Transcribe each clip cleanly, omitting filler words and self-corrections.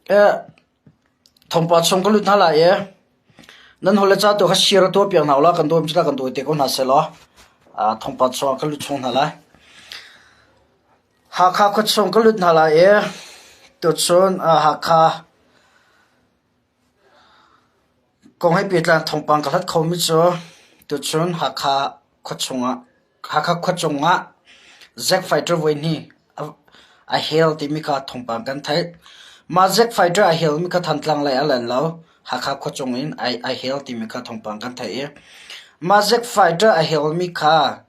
Thawngpang chung ka lut hna lai i nan hawi le ca tu kha share tuah piak hna ulaw kan dawt cu kan dawi te ko hna sehlaw thawngpang chungah ka lut chung hna lai. Hakha khuachung ka lut hna lai i tuchun Hakha kong he pehtlai in thawngpang ka hlat khomi cu tuchun Hakha khuachung ah Hakha khuachung ah Zack Fighter voihnih a hel timi kha thawngpang kan theih. Mah Zack Fighter a helmi kha Thantlang lei a lan lo. Hakha khuachung in a hel timi kha thawngpang kan theih i mah Zack Fighter a helmi kha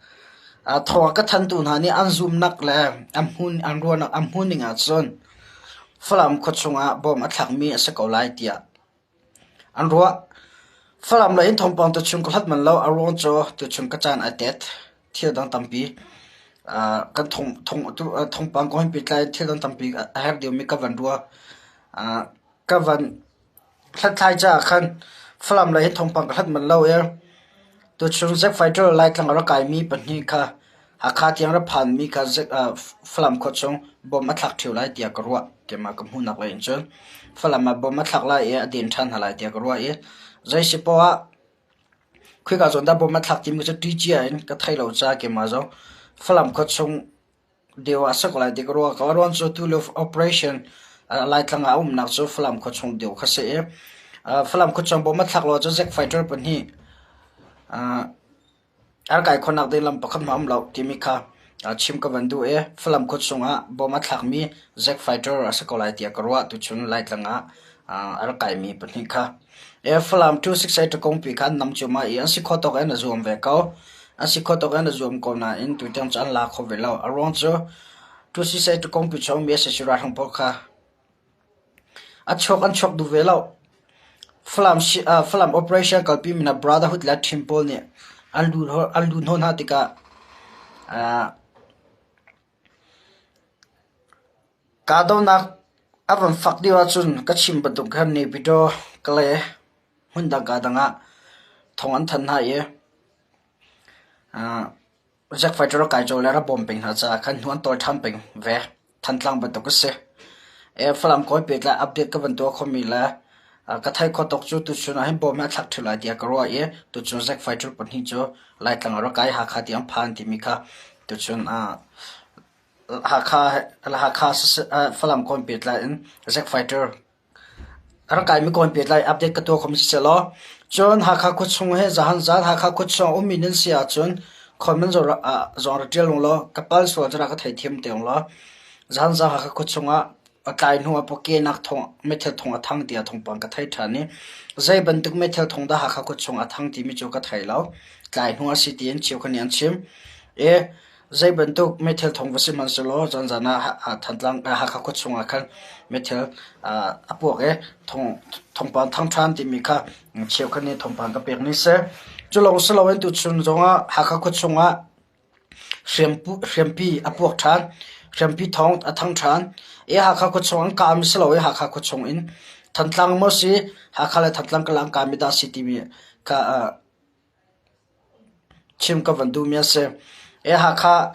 thawng a ka thantu hna nih an zumnak le an hmun an ruahnak an hmuhning ahcun Falam khuachung ah bom a thlakmi a si ko lai tiah An ruah. Falam lei in thawngpang tuchung ka hlat manh lo. A ruang cu tuchung ka caan ai tet. Thil dang tampi kan thawngpang kong hin pehtlai in thil dang tampi a herh deuhmi ka van ruah. Ka van hlathlai caah khan Falam lei hin thawngpang ka hlat manh lo i tuchung Zack Fighter Laitlang a rak kaimi pahnih kha Hakha tiang rak phanmi kha Falam khua chung bom a thlak ṭheo lai tiah ka ruah. Keimah ka hmuhnak lei in cun Falam ah bom a thlak lai i a den ṭhan hna lai tiah ka ruah i zei si poah ah khika zawn dah bom a thlak timi cu ṭih cia in ka thei lo caah keimah zong Falam khua chung deu ah a si ko lai ti ka ruah ko. A ruang cu tulio operation Laitlang ah a umnak cu Falam khua chung deu kha si i Falam khua chung bom a thlak lo ahcun Zack Fighter pahnih Ar kai khawhnak ding lam pakhat hmanh a um lo timi kha chim ka van duh i Falam khua chungah bom a thlakmi Zack Fighter a si ko lai tiah ka ruah. Tuchun Laitlang ah a rak kaimi pahnih kha. Falam 268 kongpi kha an nam cuahmah i an si khawh tawk in a zuam ve ko. An si khawh tawk in a zuam ko nain tutiang cu an la kho ve lo. A ruang cu 268 kongpi chung mi sac ralhrang pawl kha A chuak an chuak duh ve lo. Falam operation kalpi mi hna Brotherhood le team pawl nih an lu hnawh hna tikah kahdohnak a van fak deuh ahcun ka chim bantuk khan Naypyidaw, Kalay hmundang kaa dang ah thawng an thanh hna i Zack Fighter a kai colh le rak bawm peng hna caah khan hnu an tawl ṭhan peng ve. Thantlang bantuk a si. Falam kawi pehtlai update ka van tuah khomi le ka thei kho tuk cu tuchun ah hin bawm hi a thlak ṭheo lai tiah ka ruah i tuchun Zack Fighter pahnih cu Laitlang ah rak kai Hakha tiang phan timi kha tuchun Hakha Hakha Falam kawi pehtlai in Zack Fighter A rak kaimi kawn pehtlai update ka tuah khomi siseh law cun Hakha khuachung hi zahan zan Hakha khuachung a ummi nan si ahcun comment zong rak ṭial ung law ka pal sual cu rak ka theithiam te ung law zahan zan Hakha khuachung ah a tlai hnu ah pawkenak thawng meithal thawng a thang tiah thawngpang ka thei ṭhan i zei bantuk meithal thawng dah Hakha khuachung a thang timi cu ka thei lo. Tlai hnu a si tiin cheukhat nih an chim. I Zei bantuk meithal thawng va si hmanhsehlaw zanzan ah Thantlang Hakha khua chungah khan meithal a puak i thawngpang thang ṭhan timi kha cheukhat nih thawngpang ka pek ni si. Cu lawng si loin tuchun zongah Hakha khua chungah hriampi a puak ṭhan, hriampi thawng a thang ṭhan i Hakha khua chung an kahmi si lo i Hakha khua chung in Thantlang maw si Hakha le Thantlang karlak an kahmi dah a si timi kha Chim ka van duhmi a si. Hakha,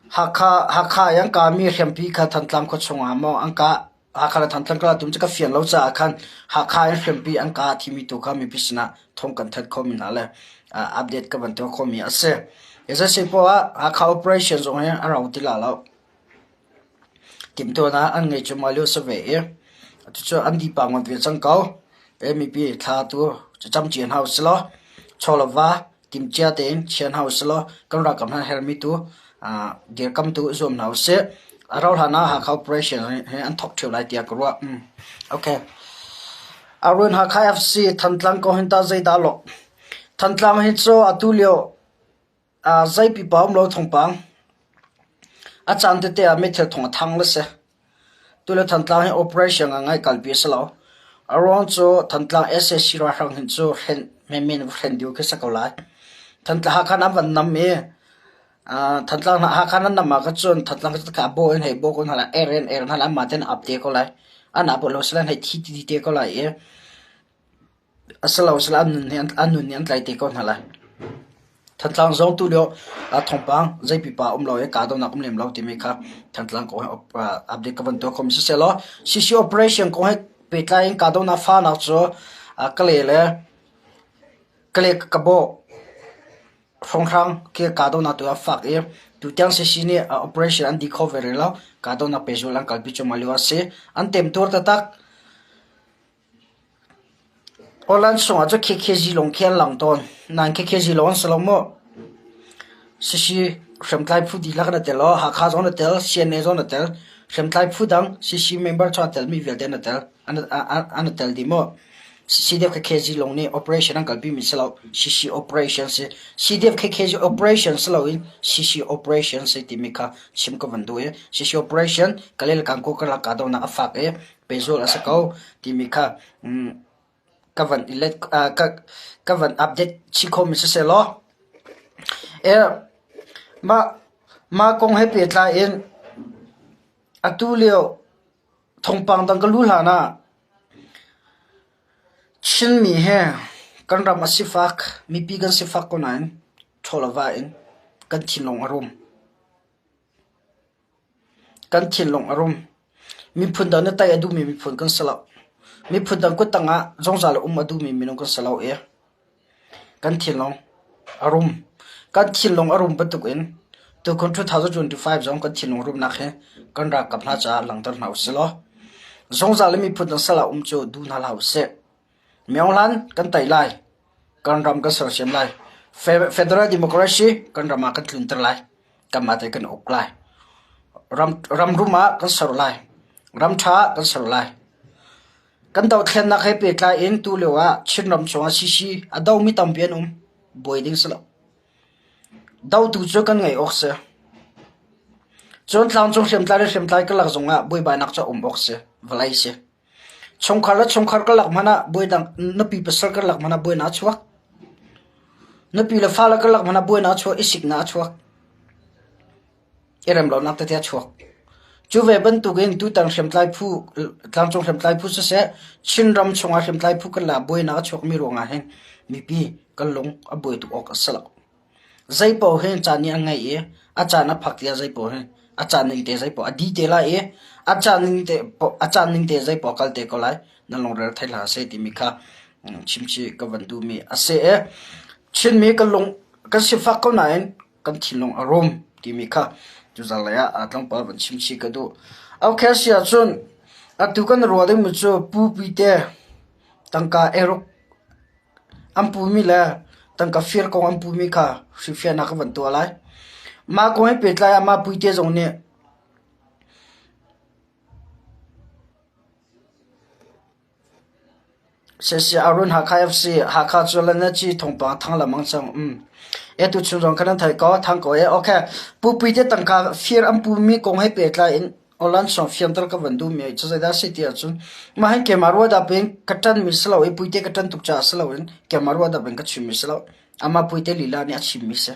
Hakha, Hakha i an kahmi hriampi kha Thantlang khua chungah maw an kah? Hakha le Thantlang karlak tum cu ka fian lo caah khan Hakha in hriampi an kah timi tu kha mipi sinah thawng kan thanh khomi hna le update ka van tuah khawhmi a si. Zeisi poah ah Hakha operation zong hi a rau ti la lo. Timhtuahnak an ngei cuahmah lio a si ve i cucu an dipa ngawt ve cang ko. Mipi thla tu camcia hna usih law chaw le va timhcia tein chia hna usih law kan ralkap hna herhmi tu dirkamh tu i zuam hna usih. A rauh hlan ah Hakha operation hi an thawk ṭheo lai tiah ka ruah. Okay. Arun Hakha FC Thantlang ko hin tah zeidah lawh? Thantlang hi cu atu lio Zei pipa um lo thawngpang. A caan tete ah meithal thawng a thang le si. Tule Thantlang hi operation a ngai kalpi a si lo. A ruang cu Thantlang sac ralhrang hin cu hren menmen va hren dih khi si ko lai. Thantlang Hakha an van nam i Thantlang Hakha nan nam ah kha cun Thantlang kha a bawh in hei bawh ko hna lai, er in er hna lai, anmah tein ap te ko lai. An ap lo sila hei thi ti te ko lai i Asilo an nun nih an tlai te ko hna lai. Thantlang zong tulio thawngpang zei pipa um lo i kahdohnak um lem lo timi kha Thantlang kong he update ka van tuah khomi siseh law CC operation kong he. Pehtlai in kahdohnak fahnak cu Kalay le Kalay Kabaw hrawnghrang khi kahdohnak tu a fak i tutiang CC nih operation an dih kho ve rih lo. Kahdohnak pehzulh an kalpi cuahmah lio a si. An temtuar taktak. Holland chungah cu KKG lawng khi an lang tawn. Nain KKG lawng an si lo maw? Sisi hriamtlai phu dihlak an i tel aw. Hakha zong an i tel, CNA zong an i tel. Hriamtlai phu dang CC member chung a telmi vialte an i tel. An i tel dih maw? CDF KKG lawng nih operation an kalpi mi si lo. CC operation si. CDF KKG operation si loin CC operation si timi kha chim ka van duh i CC operation Kalay le Kankaw karlak kahdohnak a fak i pehzulh a si ko timi kha ka van i let ka van update chih khomi siseh law mah mah kong he pehtlai in atu lio thawngpang dang ka luh hlan ah Chinmi he kan ram a sifak mipi kan sifak ko nain ṭhawl a va in kan thinlung a rum. Kan thinlung a rum. Miphun dang nih tei a duhmi miphun kan si lo. Miphun dang kuttang ah zungzal um a duhmi minung kan si lo i kan thinlung a rum. Kan thinlung a rum bantukin tukum 2025 zong kan thinlung rumnak hi kan ralkap hna caah langhter hna usih law zungzal in miphun dang sal ah um cu duh hna hlah usih. Myohlan kan tei lai. Kan ram kan sersiam lai. Federal Democracy kan ram ah kan tlunter lai. Kanmah te kan uk lai. Ram rum ah kan ser lai. Ram ṭha ah kan ser lai. Kan dothlennak he pehtlai in tulio ah Chinram chungah CC a domi tampi an um. Buai ding si lo. Dotu cu kan ngeih awk si. Cun tlangcung hriamtlai le hriamtlai karlak zongah buaibainak cu a um awk si. Vawlei si. Chungkhar le chungkhar karlak hmanh ah buaidang nupi pasal karlak hmanh ah buainak a chuak. Nupi le fale karlak hmanh ah buainak a chuak i siknak a chuak. I remlonak tete a chuak. Cu ve bantukin tutan hriamtlai phu tlangcung hriamtlai phu siseh Chinram chungah hriamtlai phu kan la buainak a chuakmi ruangah hin mipi kan lung a buai tuk awk a si lo. Zeipaoh hi caan nih a ngeih i a caan a phak tiah zeipaoh hi a caan ning te zeipaoh a dih te lai i a caan ning te a caan ning te zeipaoh a kal te ko lai. Na lungre thei hlah seh timi kha chimchih ka van duhmi a si i Chinmi kan lung kan sifak ko nain kan thinlung a rum timi kha tuzarh lei ah tlangpal van chimchih ka duh. Okay si ahcun atu kan ruah dingmi cu Pu Puite tangka eruk An pumi le tangka fir kong an pumi kha hrilhfiahnak ka van tuah lai. Mah kong he pehtlai ah mah puite zong nih Sesi Arun Hakha FC Hakha cu Lanaci thawngpang thang lengmang cang. E tu chung zong khan nan thei ko thang ko e. Okay. Pu Puite tangka fir an pumi kong he pehtlai in Online song fianter ka van duhmi cu zeidah a si ti ahcun mah hin keimah ruahdah in ka ṭanmi si lo i Puite ka ṭan tuk caah si loin keimah ruahdah in ka chimmi si lo. Amah Puite lila nih a chimmi si.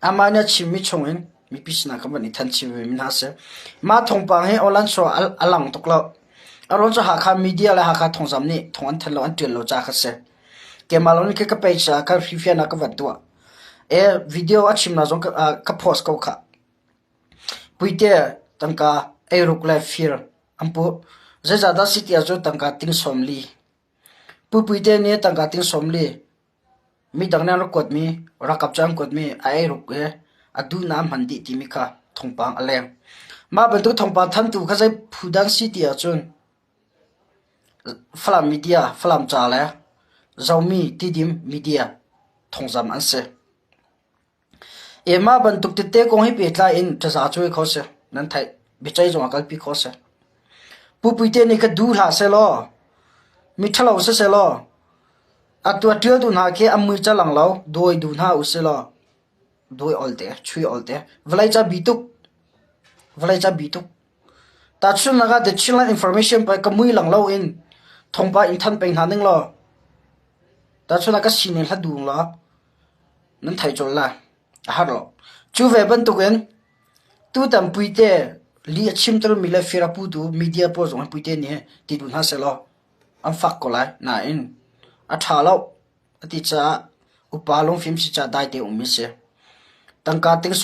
Amah nih a chimmi chungin mipi sinah ka van i than chim vemi hna si. Mah thawngpang hi online song a lang tuk lo. A ruang cu Hakha media le Hakha thawngzam nih thawng an thanh lo an ṭial lo caah kha si. Keimah lawng nih ka page ah kha hrifiahnak ka van tuah. E video a chimnak zong ka post ko khah. Puite tangka eiruk le fir an puh. Zeicahdah si ti ahcun tangka ting 40. Pu Puite nih tangka ting 40 midang nih an rak kuatmi, ralkap cu an kuatmi a eiruk i a duhnak a hman dih timi kha thawngpang a leng. Mah bantuk thawngpang thantu kha zei phu dah an si ti ahcun Falam media, Falam ca le Zomi Tidim media thawngzam an si. Mah bantuk tete kong he pehtlai in ṭaza cuai kho si. Nan theih. Biaceih zong a kalpi kho si. Pu Puite nih ka duh hlah sehlaw, mi ṭhalo si sehlaw, atu a ṭialtu hna khi an mui calang lo, dawi duh hna usih law, dawi ol te, chui ol te. Vawlei ca bi tuk. Vawlei ca bi tuk. Tahchunhnak ah The Chinland Information pa ka mui lang loin thawngpang in thanh peng hna ning law, tahchunhnak ka sining hla duh law, Nan theih colh lai. A har lo. Cu ve bantukin tutan Puite lih a chimtermi le fir a putu media pawl zong hi Puite nih ti duh hna sehlaw an fak ko lai. Nain a ṭha lo a ti caah upa lungfim si caah daite ummi a si. Tangka ting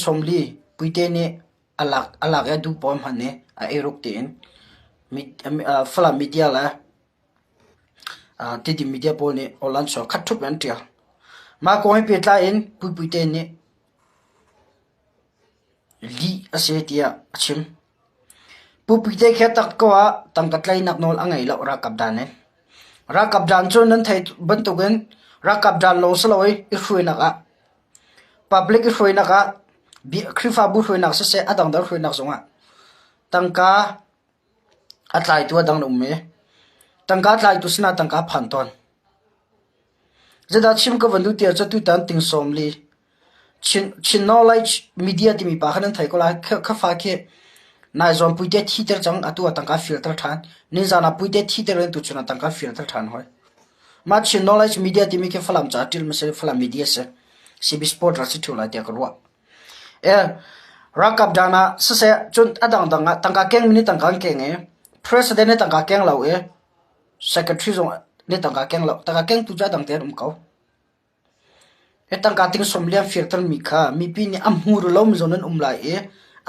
sawm li Puite nih a lak i a duh paoh hmanh i a eiruk tiin. Falam media le Tidim media pawl nih online chuak khat ṭhup in an ṭial. Mah kong he pehtlai in Puipui te nih lih a si tiah a chim. Pupi te khi tak ko ah tangka tlaihnak nawl a ngei lo ralkap dan in. Ralkap dan cu nan theih bantukin ralkap dan lawng si lo i i hruainak ah public i hruainak ah Khrihfabu hruainak siseh a dangdang hruainak zongah tangka a tlaitu a dang an um i tangka tlaitu sinah tangka a phan tawn. Zeidah chim ka van duh ti ahcun tutan ting 40 Chin Knowledge Media timi pa kha nan thei ko lai. Khafa khi nai zawn puite thiter cang atu ah tangka filter ṭhan. Nizan ah puite thiter in tuchun ah tangka filter ṭhan hoi. Mah Chin Knowledge Media timi khi Falam ca ṭil ma si Falam Media si. CB Sport rak si ṭheo lai tiah ka ruah. E, ralkap dan ah siseh cun a dangdang ah tangka keng mi nih tangka an keng i president nih tangka keng lo i secretary zong nih tangka keng lo. Tangka kengtu cu a dang te an um ko. Hi tangka ting sawmliang firtermi kha mipi nih a hmu rih lomi zong nan um lai i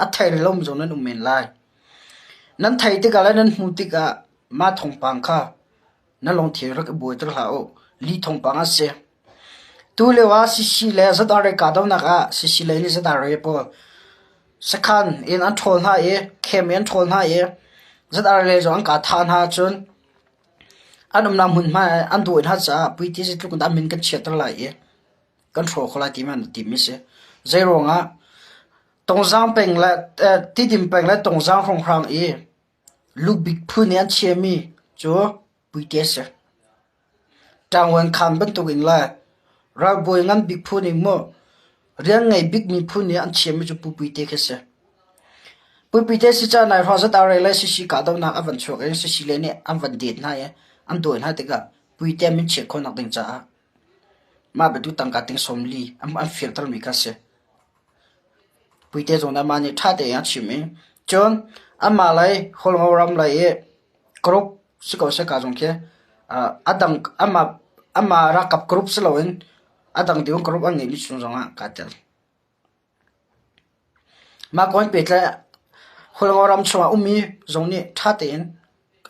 a thei rih lomi zong nan um men lai. Nan theih tikah le nan hmuh tikah mah thawngpang kha na lungthin rak i buaiter hlah u. Lih thawngpang a si. Tulio ah CC le ZRA kahdohnak ah CC lei nih ZRA pawl sakhan in an ṭhawl hna i camp in an ṭhawl hna i ZRA lei zong an kah thah hna ahcun An umnak hmunhma an dawi hna caah puite zeitluk in dah min kan chiatter lai i kan hrawh khawh lai timi an timmi a si. Zeiruangah Tongzaang peng le Tidim peng le Tongzaang hrawnghrang i lubik phu nih an chiahmi cu puite a si. Ṭangwan khaan bantukin le ralbawi ngan bik phu nih maw rian ngei bikmi phu nih an chiahmi cu Pu Puite khi a si. Pu Puite si caah nai hrawng zat ah le sisi kahdohnak a van chuak i sisi le nih an van det hna i an dawi hna tikah Puite min chiat khawhnak ding caah mah bantuk tangka ting 40 an firtermi kha a si. Puite zong nih amah nih ṭha tein a chim i cun amah lei Hualngo ram lei i group si ko seh ka zong khi a dang amah amah ralkap group si loin a dang ding group an ngeihmi chung zongah kaa tel. Mah kong pehtlaih Hualngo ram chungah ummi zong nih ṭha tein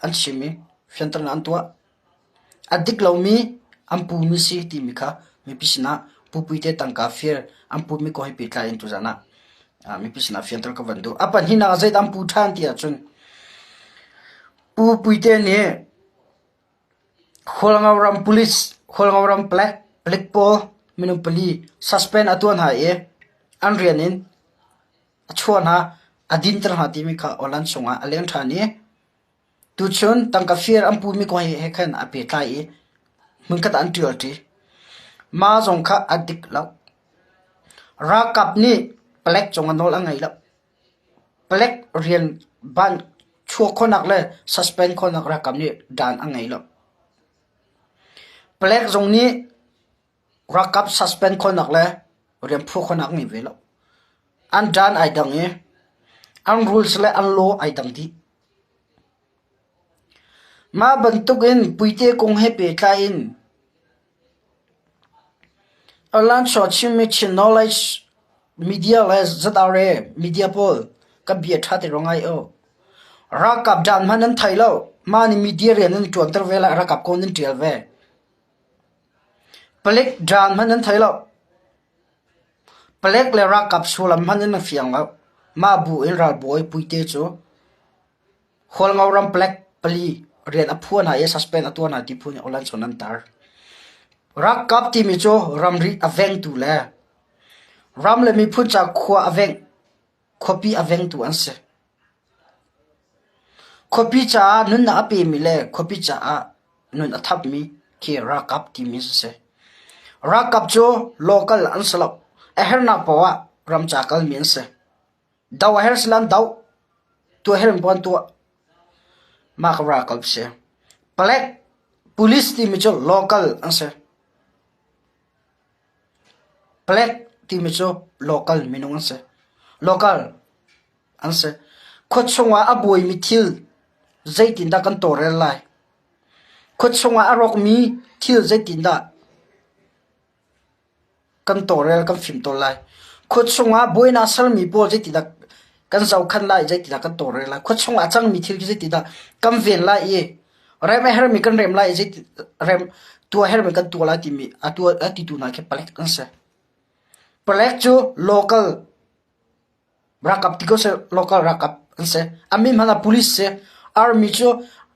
an chim i fianternak an tuah. A dik lomi an pumi si timi kha mipi sinah pupuite tangka fir an pumi kong he pehtlai in tuzaan ah mipi sinah fianter ka van duh. A pahnihnak ah zeidah an pu ṭhan ti ahcun Pu Puite nih Hualngo ram police, Hualngo ram palek, palik pawl minung pali suspend a tuah hna i an rian in a chuah hna, a dinter hna timi kha aw-lan chungah a leng ṭhan i tuchun tangka fir an pumi kong he khan a pehtlai i hmunkhat ah an ṭialṭi. Mah zong kha a dik lo. Ralkap nih palek cungah nawl a ngei lo. Palek rian ban chuah khawhnak le suspend khawhnak ralkap nih dan a ngei lo. Palek zong nih ralkap suspend khawhnak le rian phuah khawhnak ngei ve lo. An dan ai dang i an rules le an law ai dang dih. Mah bantuk in puite kong he pehtlai in Alan chimmi Chin Knowledge Media le ZRA media pawl ka bia ṭha te rua ngai u. Ralkap dan hmanh nan thei lo. Mah nih media rian nan ṭuanter ve lai, ralkap kong nan ṭial ve. Palik dan hmanh nan thei lo. Palek le ralkap sullam hmanh in nan fiang lo. Mah bu in ralbawi puite cu Hualngo ram palek pali rian a phuah hna i suspend a tuah hna ti phu nih aw chawn an tar. Ralkap timi cu ramri a vengtu le ram le miphun ca khua a veng, khuapi a vengtu an si. Khuapi caah nunnak a pemi le khuapi caah nun a thapmi khi ralkap timi a si. Ralkap cu local an si lo. A hernak paoh ah ram ca kalmi an si. Do a her silan do. Tuah her in puan tuah. Mah ka ralkap si. Palek police timi cu local an si. Palek timi cu local minung an si. Local an si. Khua chungah a buaimi thil zeitindah kan tawlrel lai? Khua chungah a rawkmi thil zeitindah kan tawlrel kan fimtawl lai. Khua chungah buainak sermi pawl zeitindah. Kan zohkhan lai i zeitindah kan tawlrel lai. Khuachung ah a cangmi thil khi zeitindah kan ven lai i rem a hermi kan rem lai i zeiti rem tuah hermi kan tuah lai timi a tuah a titu hna khi palek an si. Palek cu local Ralkap ti ko seh, local ralkap an si. A min hmanh ah police si. Army cu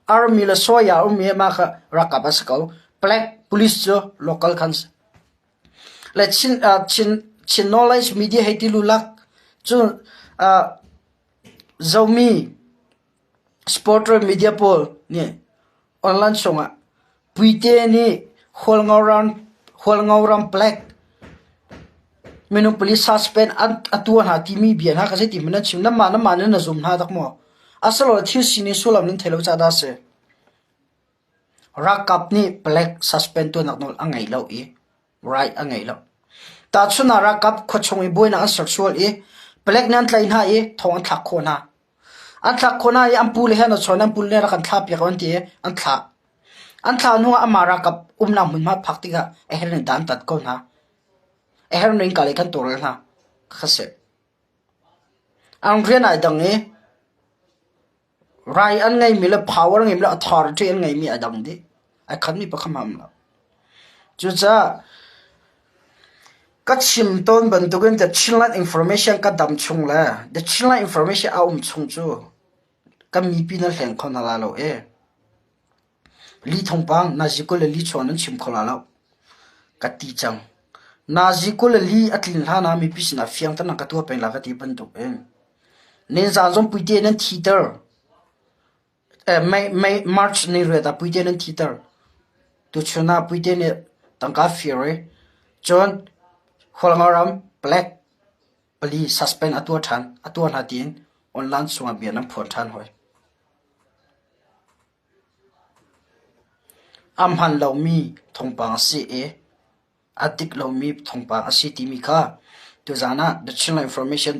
army le soya ummi mah kha ralkap an si ko. Black police cu local khan si. Le Chin, uh, Chin, Chin knowledge media hei ti lulak cu uh, Zomi Supporter media pawl nih online chungah Puite nih Hualngo ram palek minung pali suspend a tuah hna timi bia hna kha zeiti hmanh nan chim. Nanmah nanmah nih na zum hna dak maw? Asilole thil sining sullam nan thei lo caah dah a si? Ralkap nih palek suspend tuahnak nawl a ngei lo i right a ngei lo. Tahchun ah ralkap khuachung i buainak an sersual i palek nih an tlaih hna i thong an thlak khawh hna. An thlak khawh hna i an pu le he an chawn an pu le rak kan thlah piak an ti i an thlah. An thlah hnu ah amah ralkap umnak hmunhma phak tikah a herh ning dan tat ko hna. A herh ning ka lei kan tawlrel hna. Kha si. An rian ai dang i Rai an ngeimi le power ngeimi le authority an ngeimi a dang dih. Ai khatmi pakhat hmanh a um lo. Cucaah ka chim tawn bantukin the Chinland information ka dam chung le the Chinland information a um chung cu kan mipi nan hleng kho hna lai lo ee. Li thawngpang nazi 22 chuah nan chim kho lai lo ka ti cang. Nazi 24 a tlin hlan ah mipi sinah fiangter nan ka tuah peng lai ka ti bantuk in. Ninzaan zong puite nan thiter. May, May, March ni riat ah puite nan thiter. Tuchun ah puite nih tangka fir i cun Hualngo ram palek pali suspend a tuah ṭhan, a tuah hna tiin online chungah bia nan phuan ṭhan hoi. A hman lomi thawngpang a si i a dik lomi thawngpang a si timi kha tuzaan ah The Chinland Information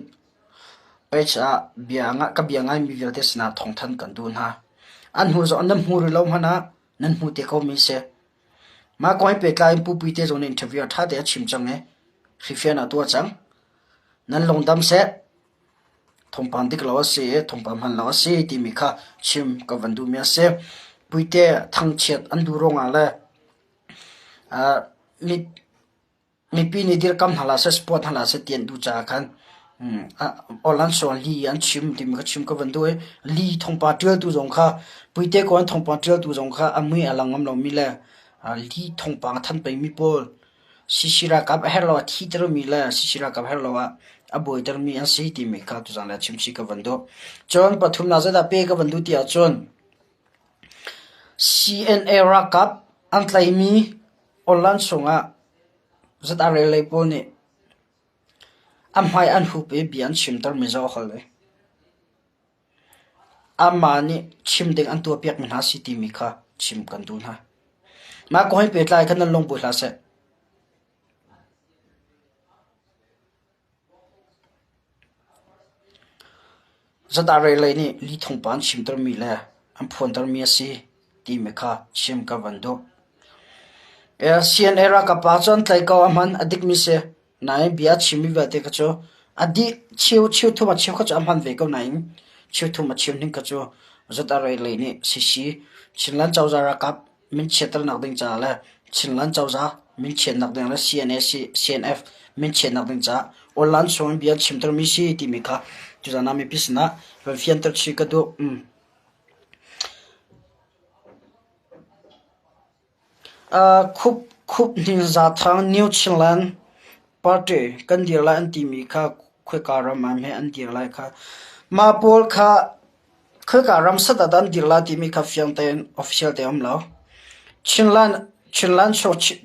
page ah bia ka bia ngaimi vialte sinah thawngthanh kan duh hna. An hmu zong nan hmu rih lo hmanh ah nan hmu te ko mi si. Mah kong he pehtlai in Pu Puite zong nih interview ah ṭha tein a chim cang i hrifian a tuah cang. Nan lungdam seh. Thawngpang dik lo a si i thawngpang hman lo a si timi kha chim ka van duhmi a si. Puite thangchiat an duh ruangah le mipi nih dirhkamh hna hlah seh, support hna hlah seh ti an duh caah khan aw-lan sual li an chim timi kha chim ka van duh i li thawngpang ṭialtu zong kha Puite kawl thawngpang ṭialtu zong kha a mui a lang ngam lomi le li thawngpang a than pengmi pawl CC ralkap a herh lo ah thitermi le CC ralkap herh lo ah a buaitermi an si timi kha tuzaan le chimchih ka van duh. Cun pathumnak zeidah pe ka van duh ti ahcun CNA ralkap an tlaihmi online chungah ZRA lei pawl nih a hmai an hup i bia an chimtermi zoh a hal i amah nih chim ding an tuahpiakmi hna a si timi kha chim kan duh hna. Mah kong he pehtlai khan nan lungbuai hlah seh. Zadarei lei nih li thawngpang an chimtermi le an phuantermi a si timi kha chim ka van duh. CNA ralkap pa cu an tlaih ko a hman a dikmi si. Nain bia a chimmi vialte kha cu a dih cheu cheu thum a cheu kha cu a hman ve ko nain cheu thum a chim ning kha cu zadarei lei nih CC Chinland cozah ralkap min chiatternak ding caah le Chinland cozah min chiatnak ding le CNA CNF min chiatnak ding caah online chung in bia chimtermi si timi kha tuzaan ah mipi sinah van fianter chih ka duh. Khup Khup Hnin Zathang New Chinland Party kan dir lai an timi kha khoika ram ah hme an dir lai kha mah pawl kha Khoika ram sat ah dah an dir lai timi kha fiang tein official te a um lo. Chinland Chinland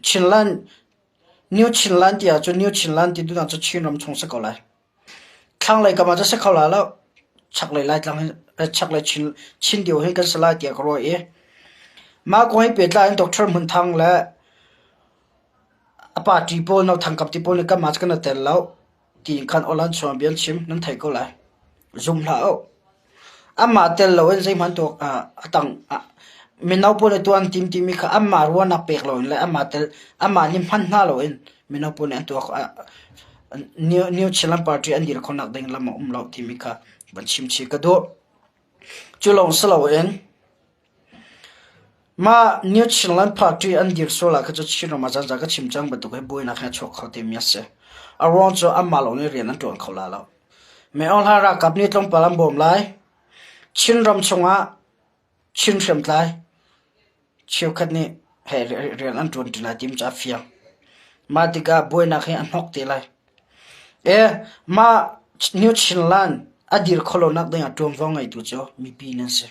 Chinland New Chinland ti ahcun New Chinland ti duhnak cu Chinram chung si ko lai. Thlanglei kam ah cun si kho lai lo. Chaklei Laitlang hi chaklei Chin Chin deuh hi kan si lai tiah ka ruah i mah kong he pehtlai in Doctor Hmun Thang le a party pawl No Thang Kap ti pawl nih kanmah cu kan i tel lo. Tiin khan aw-lan chuang bia an chim nan theih ko lai. Zum hlah u. Amah tel loin zeihmanh tuak a tang mino pawl nih tuah an tim timi kha anmah ruahnak pek loin le amah tel amah nih hman hna loin mino pawl nih an tuah New, New Chinland Party an dir khawhnak ding lam a um lo timi kha van chim chih ka duh. Cu lawng si loin mah New Chinland Party an dir sual ah kha cu Chinram ah zanzan ka chim cang bantuk hi buainak hi a chuak kho timi a si. A ruang cu anmah lawng nih rian an ṭuan kho lai lo. Min Aung Hlaing ralkap nih tlawmpal an bawm lai. Chinram chungah Chin hriamtlai cheukhat nih he rian an ṭuan ṭi lai timi cu a fiang. Mah tikah buainak hi a hnok te lai. Mah New Chinland a dir khawh lonak dingah ṭuanvo ngeitu cu mipi nan si.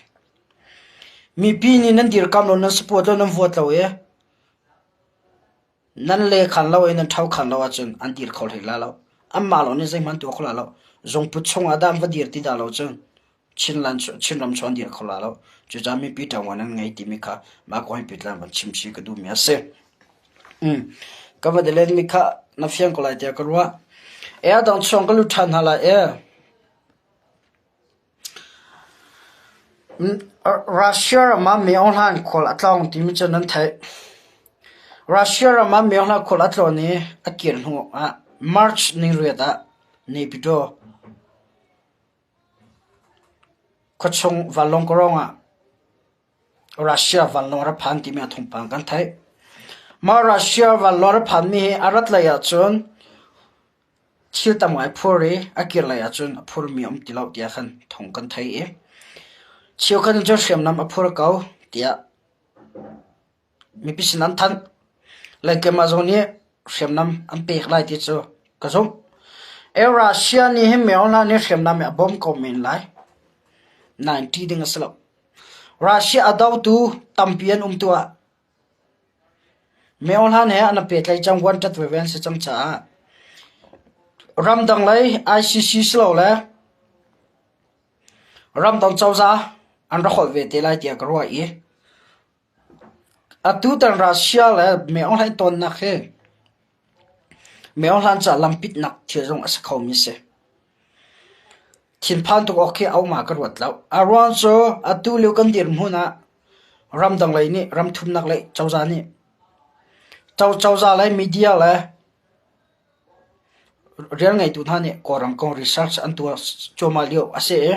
Mipi nih nan dirkamh lo, nan support lo, nan vote lo i Nan le khan lo i nan ṭho khan lo ahcun an dir kho hlei lai lo. Anmah lawng nih zeihmanh tuah kho lai lo. Zungput chungah dah an va dir ti dah lo cun Chinland Chinram chung an dir kho lai lo. Cucaah mipi ṭanguan an ngei timi kha mah kong hi pitlan van chim chih ka duhmi a si. Ka va len mi kha na fiang ko lai tiah ka ruah. E a dang chung ka lut ṭhan hna lai e. Russia ram ah mi Aung Hlaing khual a tlawng timi cu nan theih. Russia ram ah mi Aung Hlaing khual a tlawn i a kir hnu ah March niriat ah Naypyidaw khuachung vanlawng kawrong ah Russia vanlawng a ra phan timi a thawngpang kan theih. Mah Russia vanlawng a ra phanmi hi a rat lei ahcun Thil tam ngai phur i a kir lei ahcun a phurmi a um ti lo tiah khan thawng kan thei i cheukhat nih cun hriamnam a phur ko tiah mipi sin an thanh. Laikemah zong nih hriamnam an pek lai ti cu ka zumh. Russia nih hin Myanmar nih hriamnam hi a bawm ko men lai. Nain ṭih ding a si lo. Russia a dotu tampi an um tuah. Myohlan he an i pehtlaih cang vuanṭat veve an si cang caah ramdang lei ICC silole ramdang cozah an rak holh ve te lai tiah ka ruah i atutan Russia le Myohlan i tonnak hi Myohlan caah lampitnak thil zong a si khomi a si. Thinphan tuk awk khi a um ah ka ruat lo. A ruang cu atu lio kan dirhmun ah ramdang lei nih ramthumnak lei cozah nih cozah le media le rian ngeitu hna nih Kawlram kong research an tuah cuahmah lio a si i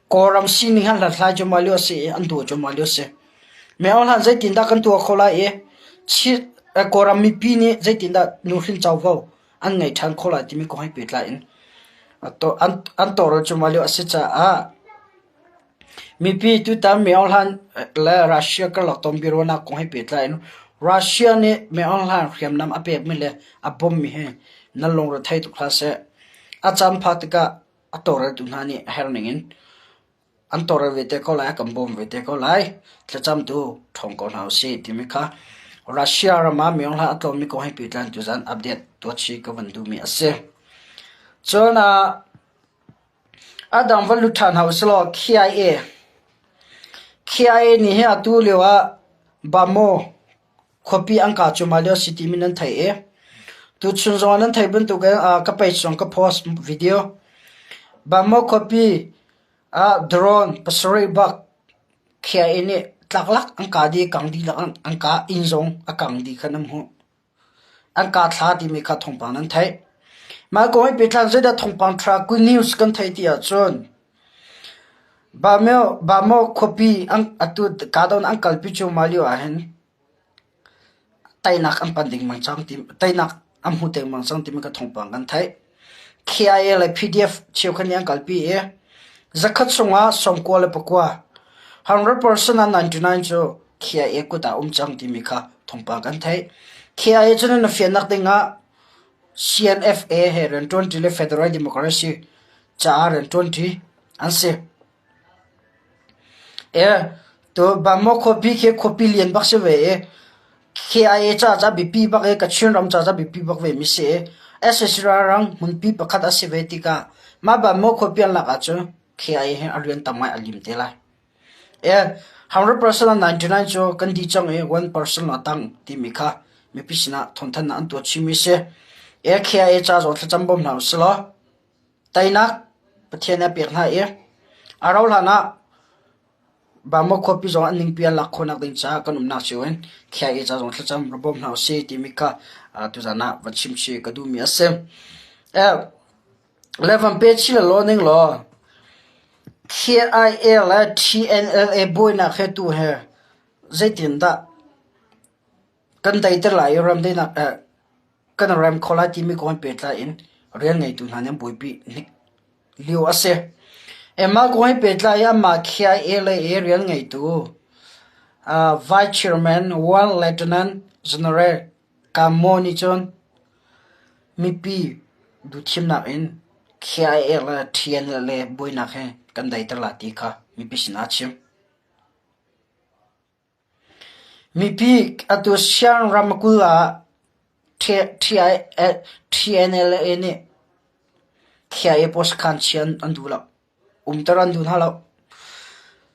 Kawlram sining an hlathlai cuahmah lio a si i an tuah cuahmah lio a si. Myohlan zeitindah kan tuah khawh lai i Kawlram mipi nih zeitindah nuhrin covo an ngei ṭhan khawh lai timi kong he pehtlai in an tawlrel cuahmah lio a si caah mipi tutan Myo Hlan le Russia karlak tonbiaruahnak kong he pehtlai in Russia nih Myo Hlan hriamnam a pekmi le a bawmhmi hi nan lungre thei tuk hlah seh. A caan phak tikah a tawlreltu hna nih a herh ning in An tawlrel ve te ko lai, a kan bawm ve te ko lai. Thlacam tu ṭhawng ko hna usih timi kha Russia ram ah Myo Hla a tlawnmi kong he pehtlai tuzan update tuahchih ka van duhmi a si. Cun a dang van lut ṭhan hna usih law KIA KIA nih hi atu lio ah Bamo khuapi an ka cu mah lio si timi nan theih i tuchun zong ah nan theih bantukin ka page zong ka post video Bamo khuapi ah drone pasarih bak KIA nih tlaklak an kah dih kang dihlak an kah inn zong a kang dih kha nan hmuh. An kah thla timi kha thawngpang nan theih. Mah kong hi pehtlai zeidah thawngpang ṭha good news kan theih ti ahcun Bamo khuapi atu kahdohnak an kalpi cuahmah lio ahhin teinak an pan dengmang cang teinak an hmu dengmang cang timi kha thawngpang kan theih. KIA le PDF cheukhat nih an kalpi i zakhat chungah 99, 100% ah 99 cu KIA kut ah um cang timi kha thawngpang kan theih. KIA cu nan fiannak dingah CNFA he rianṭuanṭi le Federal Democracy caah rianṭuanṭi an si. Tu Bamaw khuapi khi khuapi lian bak si ve i KIA caah ca biapi bak i Kachin ram caah ca biapi bak ve mi si i sac ralhrang hmunpi pakhat a si ve tikah mah Bamaw khuapi an lak ahcun KIA hi a rian tam ngai a lim te lai. 100% ah 99 cu kan dih cang i 1% a tang timi kha mipi sinah thawngthanhnak an tuah chihmi a si. KIA ca zong thlacam bawm hna usih law teinak Pathian nih a pek hna i a rauh hlan ah Bama khuapi zong an ningpi an lak khawhnak ding caah kan umnak cio in KIA ca zong thlacam ra bawm hna usih timi kha tuzan ah va chim chih ka duhmi a si. Le van pe chih law ning law. KIA le TNLA buainak he tu he zeitindah kan daiter lai i ramdaihnak kan rem kho lai timi kong he pehtlai in rian ngeitu hna nih an buaipi hnik lio a si. Mah kong he pehtlai in amah KIA lei i rian ngeitu Vice Chairman One Lieutenant General Kammo nih cun mipi duhthimnak in KIA le TNLA buainak hi kan daiter lai ti kha mipi sinah a chim. Mipi atu Siang ramkulh ah TNLA nih KIA pawl sakhan chia an duh lo. Umter an duh hna lo.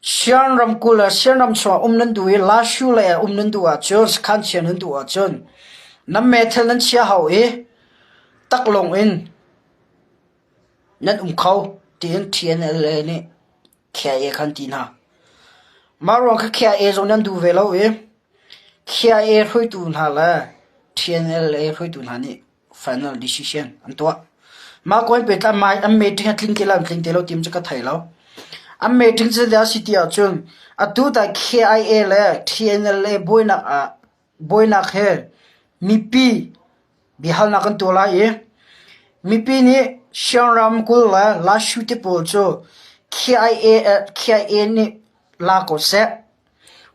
Sian ramkulh le Sian ram chungah um nan duh i Lashu lei ah um nan duh ahcun sakhan chia nan duh ahcun nan meithal nan chia hau i taklawng in nan um kho tiin TNLA nih KIA kha an ti hna. Mah ruang kha KIA zong nih an duh ve lo i KIA hruaitu hna le TNLA hruaitu hna nih final decision an tuah. Mah kawi pehtlai mai an meeting a tling te lo tling te lo tim cu ka thei lo. An meeting cu zeidah a si ti ahcun atu ta KIA le TNLA buainak ah buainak he mipi biahalnak kan tuah lai i mipi nih Siang ramkulh le Lashu te pawl cu KIA KIA nih la ko seh,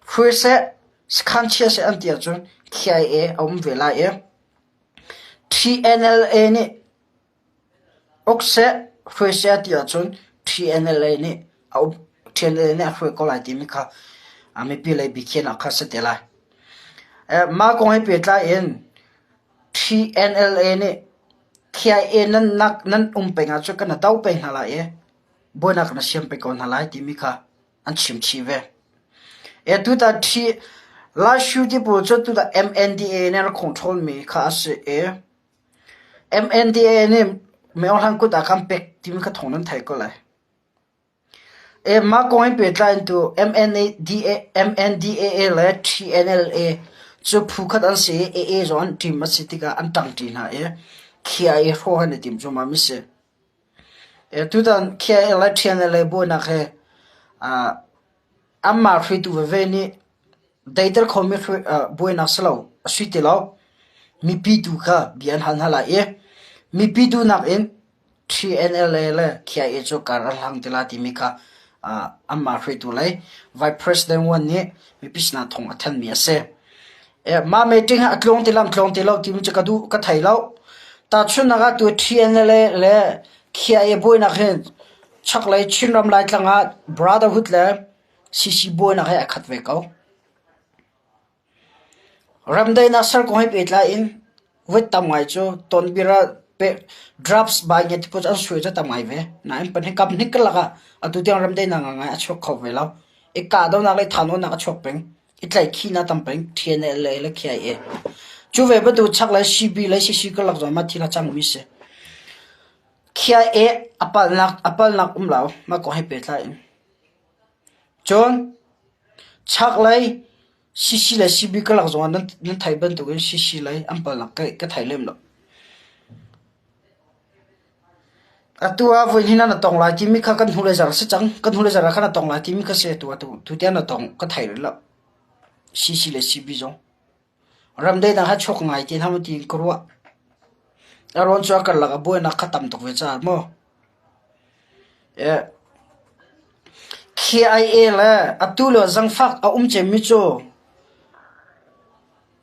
hruai seh, sakhan chia seh an ti ahcun KIA a um ve lai i TNLA nih uk seh, hruai seh a ti ahcun TNLA nih a uk TNLA nih a hruai ko lai timi kha mipi lei biakhiahnak kha a si te lai. Mah kong he pehtlai in TNLA nih KIA nan nak nan um peng ahcun kan do peng hna lai i buainak na siam peng ko hna lai timi kha an chim chih ve. Tutan ṭhi Lashu ti pawl cu tutan MNDAA nih an rak control mi kha a si i MNDAA nih Myohlan kut ah khan pek timi kha thawng nan theih ko lai. Mah kong he pehtlai in tu MNDAA le TNLA cu phu khat an si i AA zong an ṭim a si tikah an ṭangṭi hna i KIA hrawh an i tim cuahmah mi si. Tutan KIA le TNLA buainak hi anmah hruaitu veve nih daiter khomi buainak si lo, a si ti lo. Mipi tu kha bia an hal hna lai i mipi duhnak in TNLA le KIA cu kar an hlang ti lai timi kha anmah hruaitu lei Vice President Wan nih mipi sinah thawng a thanhmi a si. Mah meeting ah a tlawng ti lam tlawng ti lo timi cu ka duh ka thei lo. Tahchunhnak ah tu TNLA le KIA buainak hin chaklei Chinram Laitlang ah Brotherhood le CC buainak he a khat ve ko. Ramdaihnak ser kong he pehtlai in voi tam ngai cu tonbir ah drafts by nge ti an suai cu tam ngai ve. Nain pan hi kam hnik karlak ah atu tiang ramdaihnak ngai a chuak kho ve lo. I kahdohnak le thahnawnnak a chuak peng. I tlaihkhihnak tam peng TNLA le KIA. Cu ve bantuk chaklei CB le CC karlak zong mah thil a cangmi si. KIA a palnak a palnak um lo mah kong he pehtlai in. Cun chaklei CC le CB karlak zong ah nan nan theih bantukin CC lei an palnak ka ka thei lem lo. Atu ah voihnih na tong lai timi kha kan hnulei zarh a si cang. Kan hnulei zarh ah khan a tong lai timi kha si atu ah tutiang na tong ka thei rih lo. CC le CB zong. Ramdaihnak ha chuak ngai te hna maw tiin ka ruah. A rawn cu a karlak ah buainak kha tam tuk ve caah maw. KIA le atu lio zangfak a um cemmi cu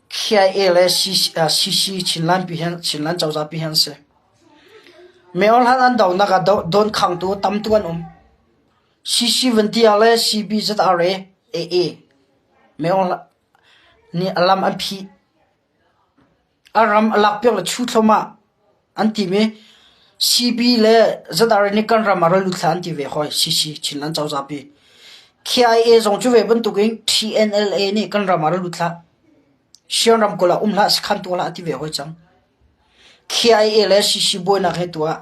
KIA le CC Chinland pi hi Chinland cozah pi hi an si. Meol han an donak ah dawnkhangtu tam tuk an um. CC van ti ah le CB ZRA AA Meol nih a lam an phih. A ram a lakpiak le chu thluahmah an tim i CB le ZRA nih kan ram ah ra lut hlah an ti ve hoi CC Chinland cozah pi. KIA zong cu ve bantukin TNLA nih kan ram ah ra lut hlah. Sian ramkulh ah um hlah sakhan tuah hlah a ti ve hoi cang. KIA le CC buainak he tuah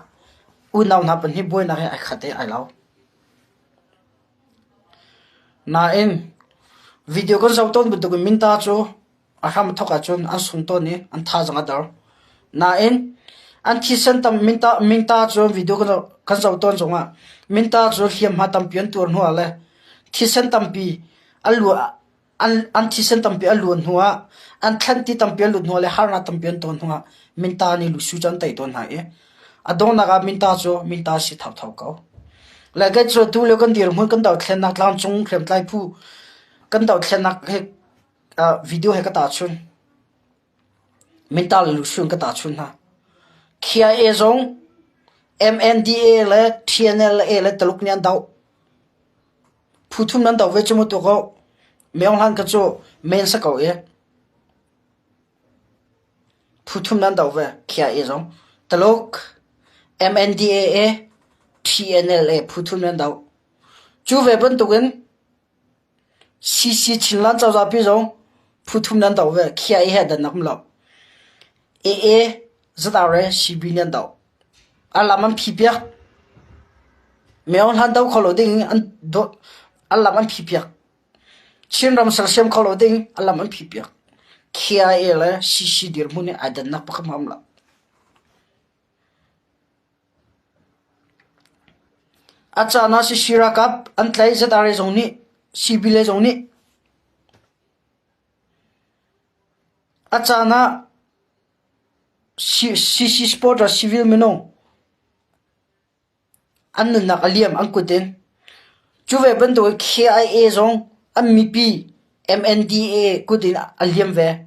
unau hna pahnih buainak he ai khat i ai lo. Nain video kan zoh tawn bantukin minta cu a hram a thawk ahcun an sung tawn i an thazaang a dor. Nain An thisen tam minta minta cu video kan zoh tawn zongah minta cu hliamhma tampi an tuar hnuah le thisen tampi an lu an thisen tampi a luan hnuah an thlanti tampi an lut hnuah le harnak tampi an ton hnuah minta nih lusu cu an tei tawn hna i a donghnak ah minta cu minta si thotho ko. Le kei cu tu lio kan dirhmun kan dothlennak tlangcung hriamtlai phu kan dothlennak he video he ka tahchun. Minta le lusu in ka tahchun hna. KIA zong MNDA le TNLA le Taluk nih an doh. Phu thum nan doh ve cu mu tu ko. Myeong hlan kha cu men sa ko i. Phu thum nan doh ve KIA zong. Taluk, MNDAA, TNLA phu thum nan doh. Cu ve bantukin CC Chinland cozah pi zong phu thum nan doh ve. KIA he dan um lo. AA, ZRA, CB nan doh. A lam an phi piak. Myeong hlan do kho lo ding an an lam an phi piak. Chinram sersiam kho lo ding an lam an phi piak. KIA le CC dirhmun hi ai dannak pakhat hmanh a um lo. A caan ah CC ralkap an tlaih ZRA zong nih CB le zong nih a caan ah CC supporter civil minung an nunnak a liam an kut in. Cu ve bantukin KIA zong an mipi MNDAA kut in a liam ve.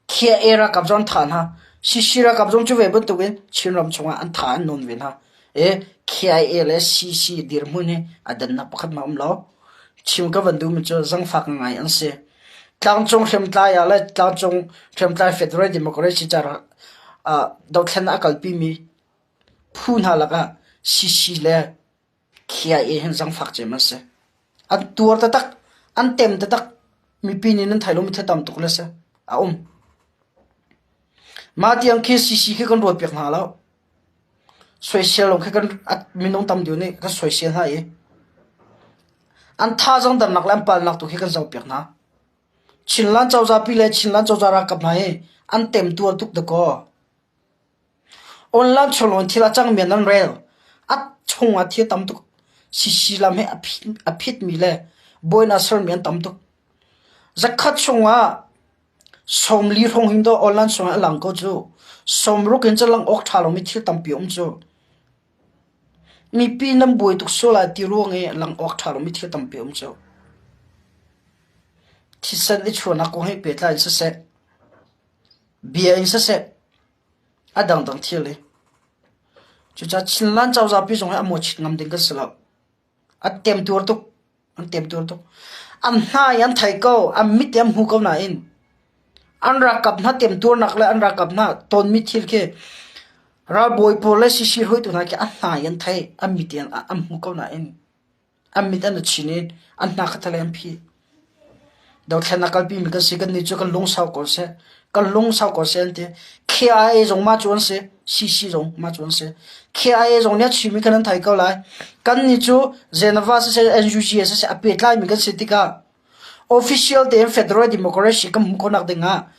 KIA ralkap zong an thah hna. CC ralkap zong cu ve bantukin Chinram chungah an thah an nawn ve hna. I KIA le CC dirhmun hi a dannak pakhat hmanh a um lo. Chim ka van duhmi cu zangfak ngai an si. Tlangcung hriamtlai ah le tlangcung hriamtlai Federal Democracy ca dothlennak a kalpimi phu hna lakah CC le KIA hin zangfak cem an si. An tuar taktak, an tem taktak. Mipi nih nan thei lomi thil tam tuk le si a um. Mah tiang khi CC khi kan ruat piak hna lo. Soisel lawng khi kan minung tam deuh nih kan soisel hna i an thazaang dernak le an palnak tu khi kan zohpiak hna. Chinland cozah pi le Chinland cozah ralkap hna hi an temtuar tuk dakaw. Online chung thil a cangmi nan rel. A chung ah thil tam tuk. Sisi lam he a phitmi le buainak sermi an tam tuk. Zakhat chungah 40 hrawng hin dawh online chungah a lang ko cu. 60 in cu lang awk ṭha lomi thil tampi a um cu. Mipi nan buai tuk sual lai ti ruang i lang awk ṭha lomi thil tampi a um cu. Thisen i chuahnak kong he pehtlai in siseh, bia in siseh, a dangdang thil i. Cucaah Chinland cozah pi zong hi a mawhchit ngam ding kan si lo. An temtuar tuk. An temtuar tuk. An hna i an thei ko, an mit i an hmu ko nain an ralkap hna temtuarnak le an ralkap hna tonmi thil khi ralbawi pawl le sisir hruaitu hna khi an hna i an thei, an mit i an hmu ko nain An mit an i chin i an hna kha thale an phih. Dothlennak kalpimi kan si kannih cu kan lungsau ko seh. Kan lungsau ko seh an ti. KIA zong mah cu an si. CC zong mah cu an si. KIA zong nih a chimmi khan an thei ko lai. Kannih cu Geneva siseh NUG siseh a pehtlaimi kan si tikah official tein federal democracy kan hmuh khawhnak ding ah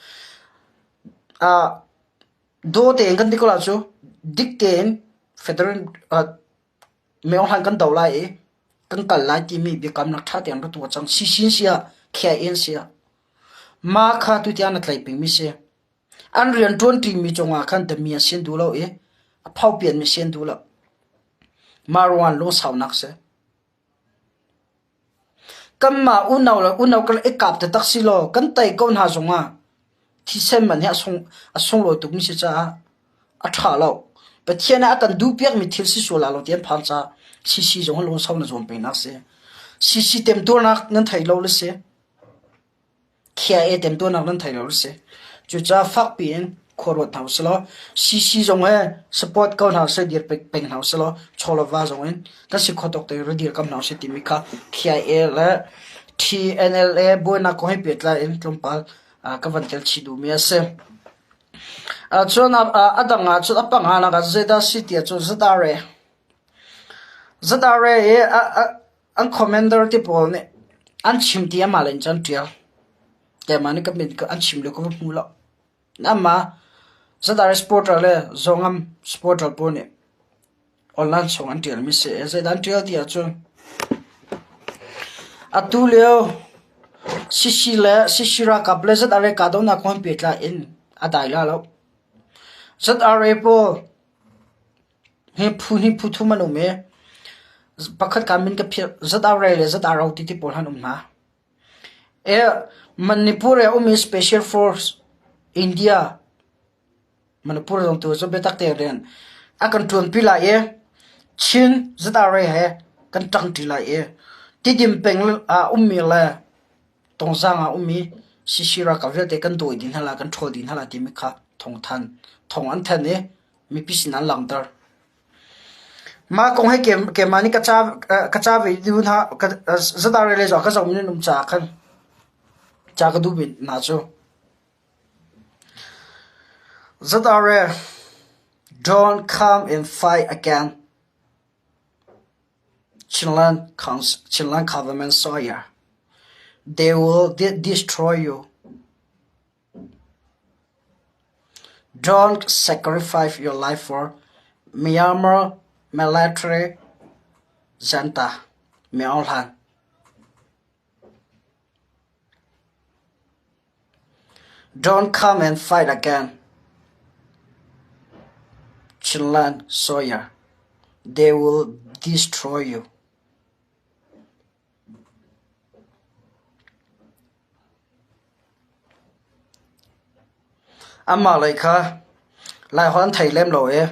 uh, daw tein kan ti ko la cu dik tein federal uh, Myohlan kan do lai i kan kal lai timi biakamnak ṭha tein ra tuah cang. Sisin si ah, khiah si ah. Mah kha tutiang na tlaih pengmi si. An rian ṭuanṭimi cungah khan dami a sin duh lo i a phopianmi si an duh lo. Mah ruangah lungsaunak si. Kanmah unau le unau kan i kap taktak si law kan tei ko hna zongah thisen man hi a sung a sunglawi tukmi si caah a ṭha lo. Pathian nih a kan duhpiakmi thil si sual lai lo ti an phan caah CC zong hi lungsau na zuam pengnak si. CC temtuarnak nan thei lo le si. KIA temtuarnak nan thei lo a si. Cucaah fakpi in khua ruat hna usih law CC zong he support ko hna usih, dir peng hna usih law chaw le va zong in kan si khawh tawk tein ra dir kam hna usih timi kha KIA le TNLA buainak kong he pehtlai in tlawmpal ka van tel chih duhmi a si. Cun a dang ah cun a panganak ah zeidah si ti ahcun ZRA. ZRA i An commander te pawl nih an chim ti amah le in cun ṭial. Keimah nih ka mit an chim lio ka va hmu lo. Amah. ZRA supporter le Zongam supporter pawl nih online chung an ṭialmi si. Zeidah an ṭial ti ahcun atu lio CC le CC ralkap le ZRA kahdohnak kong he pehtlai in a dai la lo. ZRA pawl hi phu hnih phu thum an um i pakhat ka min ka philh ZRA le ZRO ti ti pawl an um hna. Manipur ah a ummi Special Force India Manipur zong tu cu biatak tein rian a kan ṭuanpi lai i Chin ZRA he kan ṭangṭi lai i Tidim peng ah ummi le Tongzang ah ummi CC ralkap vialte kan dawi dih hna lai, kan ṭhawl dih hna lai timi kha thawngthan thawng an thanh i mipi sin an langhter. Mah kong hi keimah nih ka ca ve duh hna ZRA lei zong ka zohmi nan um caah khan ca ka duhmi hna cu ZRA don't come and fight again Chinland Chinland government Sawyer they will destroy you. Don't sacrifice your life for Myanmar military junta, Min Aung Hlaing. Don't come and fight again, Chinland Sawyer. They will destroy you. Amah lei kha Laiholh an thei lem lo i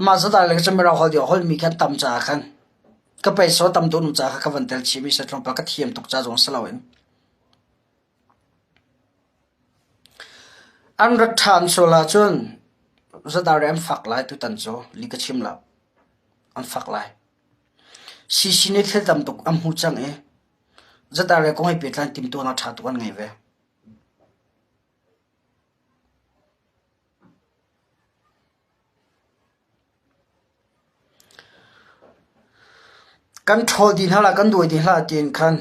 mah zatah le cun Mirang holh holhmi khi an tam caah khan ka peiso tam tuk caah kha ka van tel chihmi si tlawmpal ka thiam tuk ca zong si loin. An rat ṭhan sual ahcun zatah an fak lai tutan cu li ka chim lo. An fak lai. CC nih thil tam tuk an hmu cang i ZRA kong he pehtlai in timhtuahnak ṭha tuk an ngei ve. Kan ṭhawl dih hna lai, kan duai dih hna lai tiin khan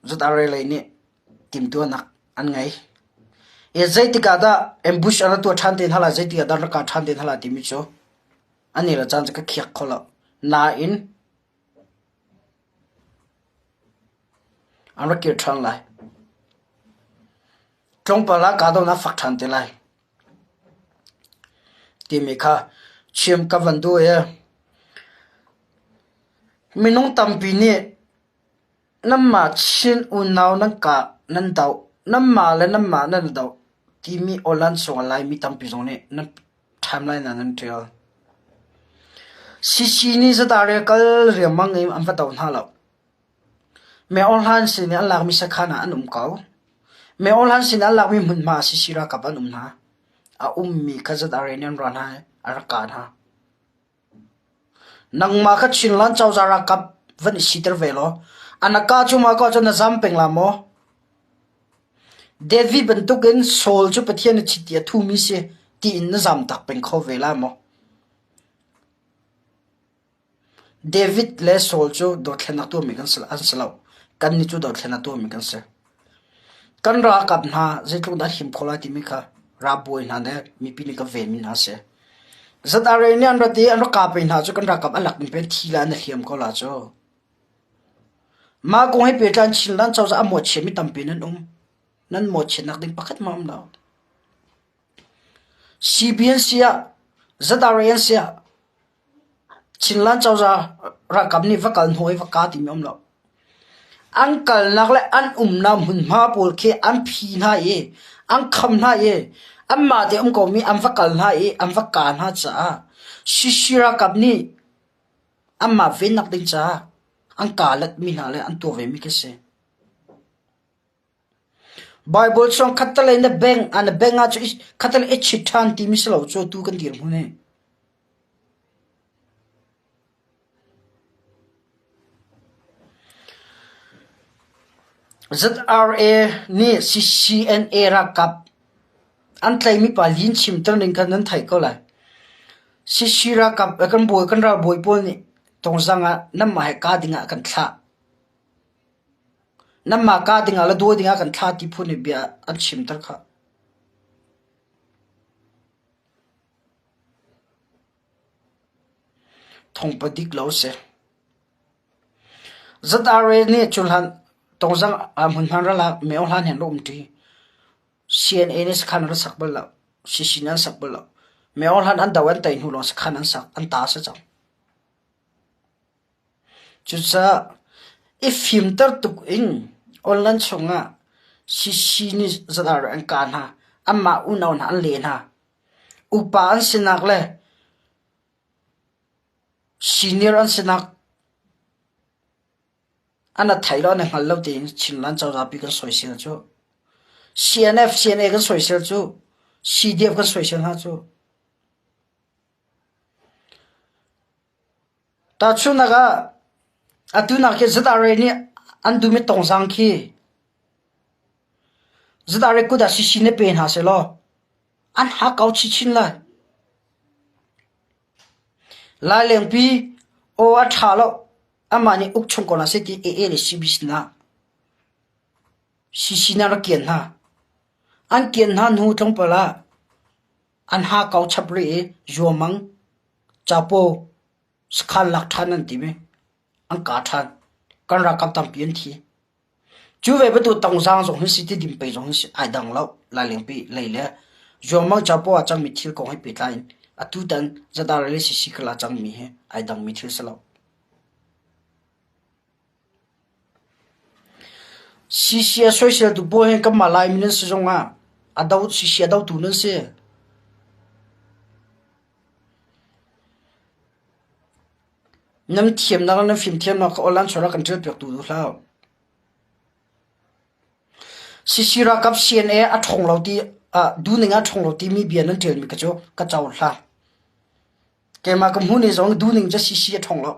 ZRA lei nih timhtuahnak an ngei. I zeitik ah dah ambush an ra tuah ṭhan te hna lai, zeitik ah dah an ra kah ṭhan te hna lai timi cu An i le caan cu ka khiak kho lo. Nain an rak kir ṭhan lai. Tlawmpal ah kahdohnak fak ṭhan te lai timi kha chim ka van duh i minung tampi nih nanmah Chin unau nan kah nan doh, nanmah le nanmah nan i doh timi aw-lan chung ah Laimi tampi zong nih nan timeline ah nan ṭial. CC nih zadarel kal riangmang in an va do hna lo. Me Aung sin i an lakmi sakhan ah an um ko. Me Aung sin an lakmi hmunhma ah CC ralkap an um hna. A ummi kha ZRA nih an ra hna i a rak kah hna. Nangmah kha Chinland cozah ralkap van i siter ve law a na kah cu ma ko ahcun na zam peng la maw? David bantukin Saul cu Pathian a chiti a thumi si tiin na zam tak peng kho ve la maw? David le Saul cu dothlennak tuahmi kan si an si lo. Kannih cu dothlennak tuahmi kan si. Kan ralkap hna zeitluk dah him kho lai timi kha ralbawi hna le mipi nih kan venmi hna a si. ZRA nih an rat i an rak kap hna cu kan ralkap a lak in pen thi le an i hliam ko la cu. Mah kong he pehtlai in Chinland cozah a mawhchiatmi tampi nan um. Nan mawhchiatnak ding pakhat hmanh a um lo. CBN si ah, ZRA an si ah, Chinland cozah ralkap nih va kal hnaw i va ka timi um lo. An kalnak le an umnak hmunhma pawl khi an phi hna i an kham hna i anmah te um komi an va kal hna i an va ka hna caah CC ralkap nih anmah vennak ding caah an ka letmi hna le an tuah vemi khi si. Baibal chung khattelei na beng ah na beng ah cu khattelei i chit ṭhan timi si lo cu tu kan dirhmun hi. ZRA nih CCNA ralkap an tlaihmi pa lin chimter ning kha nan theih ko lai. CC ralkap kan bawi kan ralbawi pawl nih tongzang ah nanmah he kaa ding ah kan thlah. Nanmah kah dingah le dawi dingah kan thlah ti phun i bia an chimter khah. Thawngpang dik lo a si. ZRA nih cuhlan tongzang hmunhma ral ah Myo Hlan he an rak umṭi. CNA nih sakhan an rak sak bal lo. CC nih an sak bal lo. Myo Hlan an do an tei hnu lawng sakhan an sak, an ta a si cang. Cucaah i fimter tuk in online chungah CC nih ZRA an kah hna, anmah unau hna an leh hna. Upa an sinak le Senior an sinak an a thei lo an i hngal lo tiin Chinland cozah pi kan soisel cu. CNF, CNA kan soisel cu. CDF kan soisel hna cu. Tahchunhnak ah atu nak khi ZRA nih an duhmi tongzang khi ZRA kut ah CC nih pe hna sehlaw an hakkau chinchin lai. Lailengpi aw a ṭha lo, amah nih uk chung ko hna seh ti AA le CB sinah CC nih a rak kian hna. An kian hna hnu tlawmpal ah an hakkau chap rih i zuamang, capo, sakhan lak ṭhan an tim i an kah ṭhan. Kan ralkap tampi an thi. Cu ve bantuk tongzaang zong hi si, tidim pei zong hi si, ai dang lo. Lailengpi lei le zuangmang capo ah cangmi thil kong he pehtlai in atutan ZRA le CC kala cangmi hi ai dangmi thil si lo. CC a soiseltu pawl hi kanmah Laimi nan si zongah a do CC a dotu nan si. Nan thiamnak le nan fimthiamnak kha online chawr ah kan ṭialpiak tu duh hlah. CC ralkap CNA a ṭhawng lo ti duhning a ṭhawng lo timi bia nan ṭialmi kha cu ka cohlang. Keimah ka hmuh ni zong duhning cu CC a ṭhawng lo.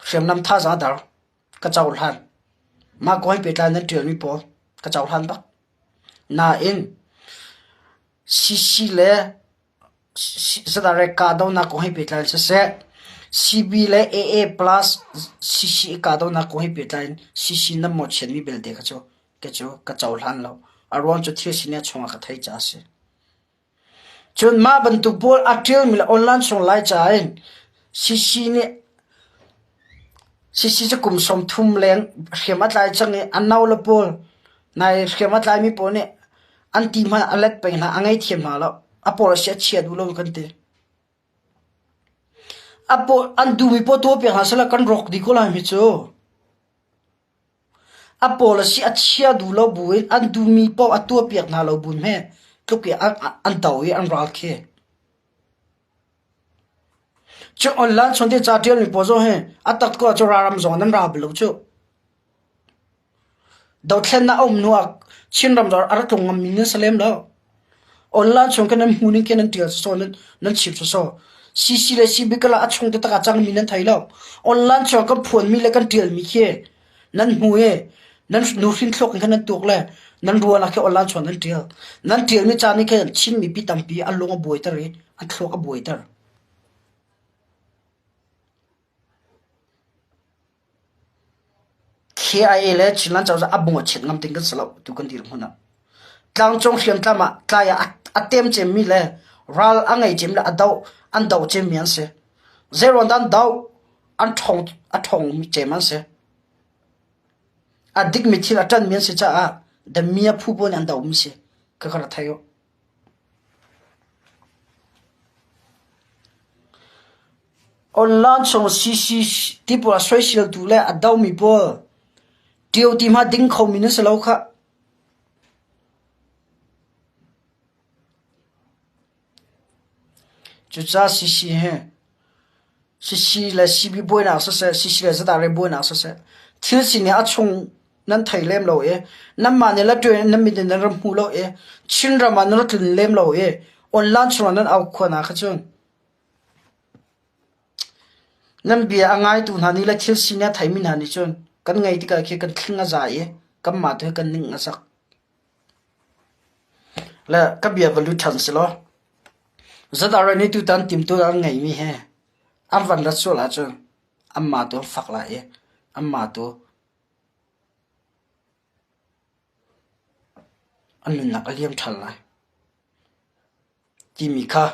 Hriamnam thazaang a dar. Ka cohlan. Mah kong he pehtlai nan ṭialmi pawl ka cohlan bak. Nain CC le ZRA kahdohnak kong he pehtlai in siseh, CB le AA plus CC kahdohnak kong he pehtlai in CC nan mawhchiatmi belte kha cu kei cu ka cohlan lo. A ruang cu thil sining chungah ka theih caah a si. Cun mah bantuk pawl a ṭialmi le online chung Laica in CC nih CC cu kum 30 leng hriam a tlai cang i a no le pawl nai hriam a tlaimi pawl nih an ti hmanh a let peng hna, a ngei-thiam hna lo. A pawl a si a chia duh lo kan ti. A pawl an duhmi pawl tuah piak hna sehla kan rawk dih ko lai mi cu. A pawl a si a chia duh lo buin an duhmi paoh a tuah piak hna lo bu hme tluk i an do i an ral khi. Cu online chung te ca ṭialmi pawl zong hi a tak ko ahcun ralram zong nan ra bal lo cuh. Dothlennak a um hnu ah Chinram a rak tlung ngammi nan si lem lo. Online chung khin nan hmu ning khi nan ṭial sawsawh nan chim sawsawh. CC le CB kala a chung taktak a cangmi nan thei lo. Online chung kan phuanmi le kan ṭialmi khi nan hmu i nan nuhrin thluak in khan nan tuak le nan ruahnak khi online chung nan ṭial. Nan ṭialmi ca nih khin Chin mipi tampi an lung a buaiter i an thluak a buaiter. KIA le Chinland cozah a bung a chiat ngam ding kan si lo tu kan dirhmun ah. Tlangcung hriamtlam ah tlai ah a tem cemmi le ral a ngei cem le a doh an doh cemmi an si. Zeiruang dah an doh? An ṭhawng a ṭhawngmi cem an si. A dikmi thil a ṭanmi an si caah the mia phu pawl nih an dohmi si. Khakha rak thei u. Online chung CC ti pawl a soiseltu le a domi pawl ṭio ti hma ding khomi nan si lo khah. Cucaah CC hi CC le CB buainak siseh, CC le ZRA buainak siseh, thil sining a chung nan thei lem lo i nanmah nih la ṭuan nan mit in nan rak hmu lo i Chinram ah nan rak tlun lem lo i online chungah nan au khua hna kha cun nan bia a ngaitu hna nih le thil sining a theimi hna nih cun kan ngei tikah khi kan thling a za i kanmah tu hi kan ning a zak. Le ka bia va lut ṭhan si law ZRA nih tutan timtu an ngeimi he an van rat sual ahcun anmah tu an fak lai i anmah tu an nunnak a liam ṭhan lai timi kha.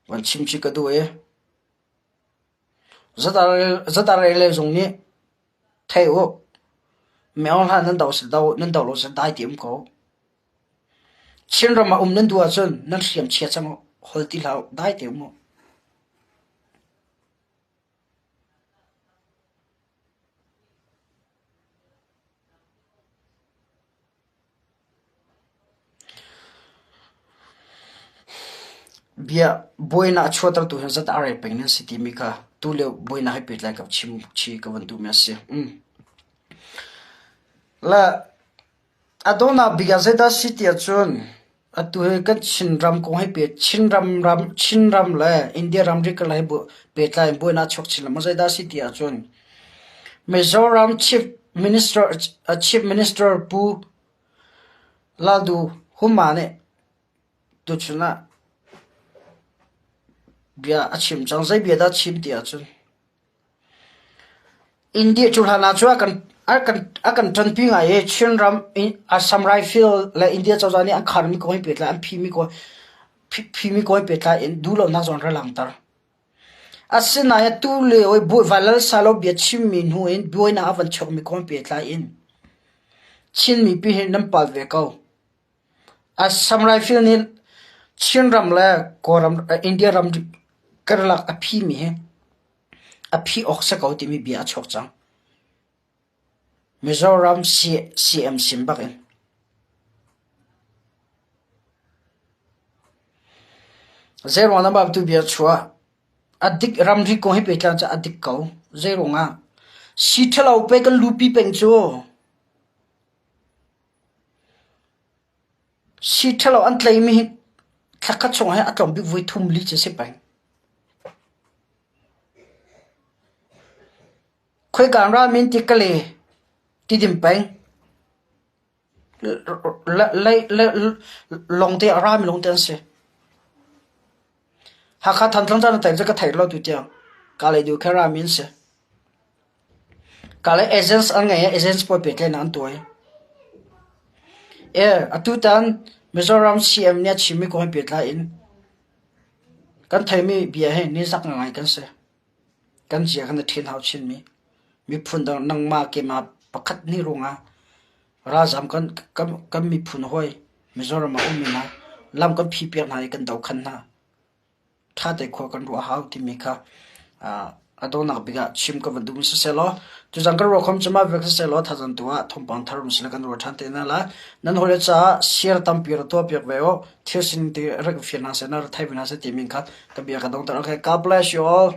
Van chim chih ka duh i zatarel le zung nih thei u Meo hlah nan do nan do lo si dai ti um ko. Chinram ah um nan duh ahcun nan hriam chia cang u. Hol ti hlah u. Dai te um u. Bia buainak a chuahtertu hi zat a rel peng nan si timi kha tulio buainak he pehtlai ka chim chih ka van duhmi a si. Le a dawhnak bik ah zeidah a si ti ahcun atu hi kan Chinram kong he peh Chinram ram Chinram le India ramri karlak he pehtlai in buainak a chuak chin lengmang. Zeidah a si ti ahcun Mizoram Chief Minister Chief Minister Pu Lalduh Huma nih tuchun ah bia a chim cang. Zei bia dah a chim ti ahcun India cu hlan ah cun a kan a kan ṭanpi ngai i Chinram Assam Rifle le India cozah nih an kharmi kong he pehtlai an phimi kong phimi kong he pehtlai in duhlonak zong an rak langhter. Asinain atu lio i Vanlalsalo bia chimmi hnu in buainak a van chuakmi kong he pehtlai in Chin mipi hi nan palh ve ko. Assam Rifle nih Chinram le Kawlram India ram karlak a phimi hi a phih awk si ko timi bia a chuak cang. Mizoram CM sim bak in. Zeiruang dah mah tu bia chuah? A dik ramri kong he pehtlai cu a dik ko. Zeiruang ah? Si ṭhalo pei kan lupi peng cu. Si ṭhalo an tlaimi hi thlakhat chung ah hin a tlawm bik voi thum li cu a si peng. Khoika an rami an ti kale tidim peng. Lawngte a rami lawngte an si. Hakha Thantlang caan a teng cu ka thei lo tutiang. Kalay deuh kha rami an si. Kalay agents an ngei i agents pawl pehtlaihnak an tuah i. Atutan Mizoram CM nih a chimmi kong he pehtlai in kan theimi bia hi nizak ngai kan si. Kan zia kan i ṭhen hau chinmi miphun dang nangmah keimah pakhat nih ruangah ralzam kan miphun hawi Mizoram ah ummi hna lam kan phihpiak hna i kan dohkhan hna. Ṭha te khua kan ruah a hau timi kha a dawhnak bik ah chim ka van duhmi sisehlaw tuzan kan ruahkhom cu mah vial sisehlaw thazaang tu ah thawngpang thar um sila kan ruah ṭhan te hna lai. Nan hawile caah share tampi rak tuahpiak ve u. Thil sining te rak fian hna seh, na rak thei ve hna seh timi kha ka bia ka dongter. Okay, God bless you all.